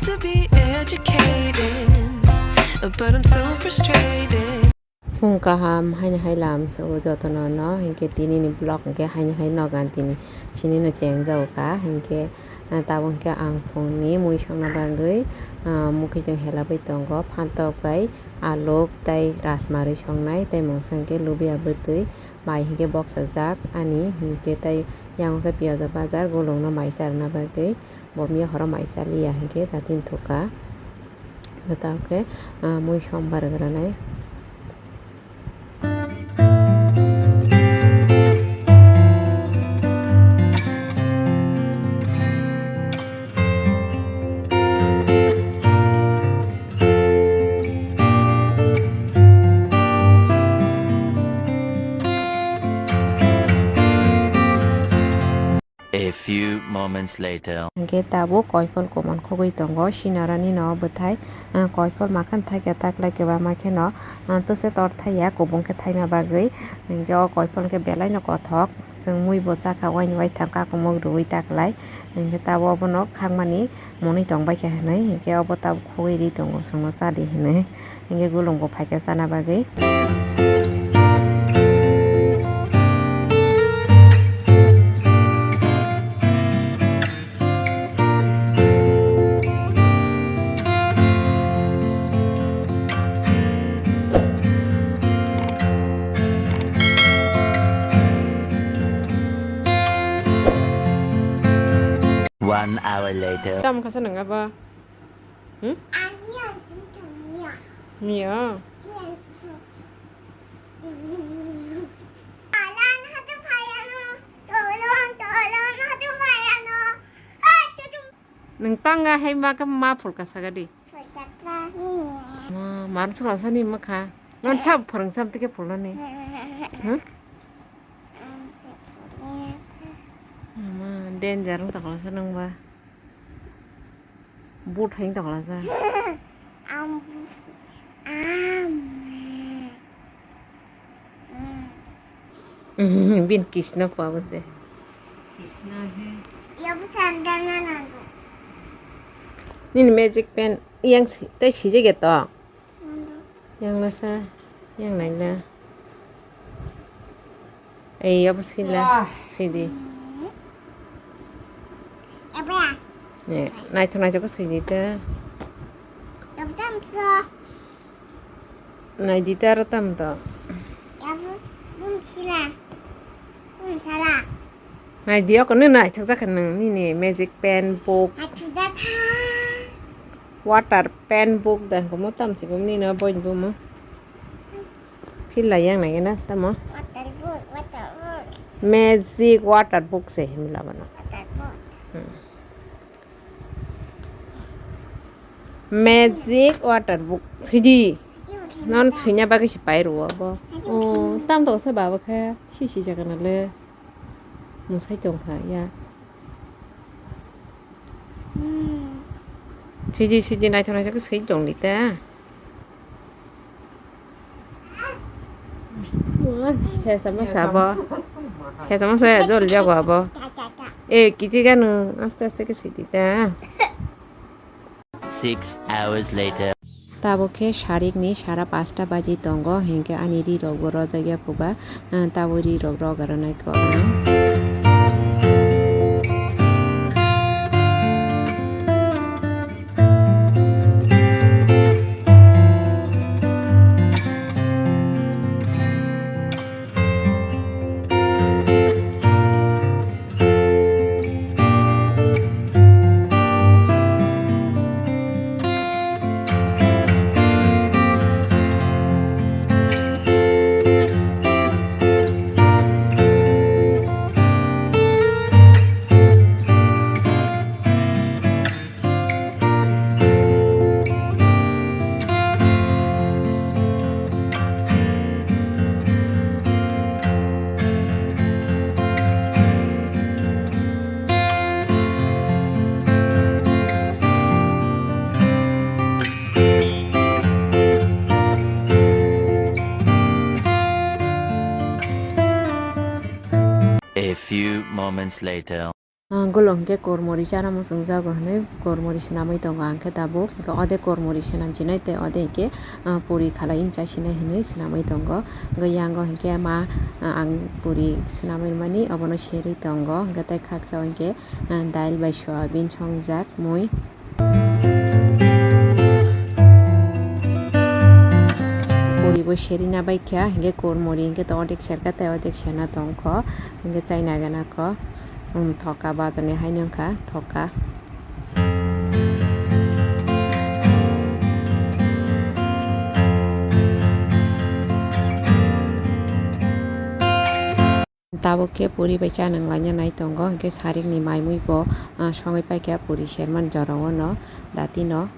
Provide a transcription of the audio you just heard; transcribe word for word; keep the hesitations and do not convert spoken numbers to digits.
To be educated, but I'm so frustrated. Phung kaham haini hai lam sugo jotono no, hinkhe tini ni vlog hinkhe haini hai nogan tini sini no cheng jago kha, hinkhe, ah, tabuk hinkhe ang phung ni mui songna bagwi, ah, mukhuitwng hela bai tongo, phantok bai aluk tei rajma rwi songnai, tei mungsa hinkhe lubia bwtwi mai hinkhe boksajak ani, hinkhe tei yango khe piyajo bajar gulung no mai charwna bagwi. Bo miya horo mai chaliya hinkhe datin thuka. Tao khe, ah, mui sombar granai. A few moments later. Hinkhe tabuk koiphol kuman khogwi tongo, sinarani no bwthai, ah, koiphol makhan thakya taklai kwbangma kheno, ah, twse tor thaiya kubung khe thaima bagwi. Hinkhe o koiphol khe belai no kothok, chwng mui bo chakha, waini waitham kakumuk rwui taklai. Hinkhe tabuk obono khakmani mwnwi tongbaikha hinwi, hinkhe obo tabuk khogwi ri tongo, chwngno chadi hinwi. Hinkhe gulung bo phaikha chana bagwi. One hour later. Tamo kasa nang abo? Hmm? Ang yang sing tong yang. Iya. Yang sing. Alan hatu phayano. Tolong, tolong hatu phayano. Hai, tutu. Nang tanga hai ma ka ma phul ka sagadi. Phul ka ka ni. Ma, mar sukla sani ma kha. Non sa phurung sam tike phul ni. Hmm? Ma, danger wng takla sa nang ba. But hai tokla sa. Am, am. Bin Krishna pa bo se. Krishna he. Ya bu sandal na nango. Nini magic pen yang si, tai si je geto. Yang lasa, yang naila. Ei, abo sila, sidi. Abo ya? Ne, naithok naithok ko sidi ta. Abo tam so. Naidi ta aro tam to. Abo bum sila. Bum sala. Naidi, oko nini naithok jakha nini magic pen book. Naithok jakha. Water pen book dan komo tamsi kom nini boin bomo. Phila yang nai na tamo. Water book, water book. Magic water book se himla bana. Water book. Hmm. Magic water book. Sidi. Non suinya bagwi se pai ruwa bo. Oh, tam to sa baba kha. Si si jaga na le. Musai tong kha ya. Hmm. Sidi, sidi, naithok, naithok, sidi tong di ta. Wah, hesa masa bo. Hesa masa ya, jol jago abo. Eh, kichi ganu, aste, aste, ke sidi ta. Six hours later. Tabuk khe sarikni sara pasta baji tongo, hinkhe ani ri rok bo rojak ya khuba, ah, tabuk ri rok roga rwnai kho ang. A few moments later. Ah, golok hwnkhe kormori chana muchungjago hinwi kormori swnamwi tongo ang khe tabuk. Hwnkhe ode kormori swnamchinai tei ode hwnkhe, ah, puri khalai wng chasinai hinwi swnamwi tongo. Hwnkhe yango hwnkhe ma, ah, ang puri swnamwi rwmani obono serwi tongo. Hwnkhe tei khaksa hwnkhe, ah, dail bai soyabin songjak mui. Puri bo serina bai kha, hwnkhe kormori hwnkhe to odek serkha tei odek sena tongkho, hwnkhe chaina gana kho. Um, thoka bazar ni haino wngkha, thoka. Tabuk khe puri bai cha nang laina nai tongo, hwnkhe sarik ni mai mui bo, ah, songwi paikha puri sermani jorao no, dati no.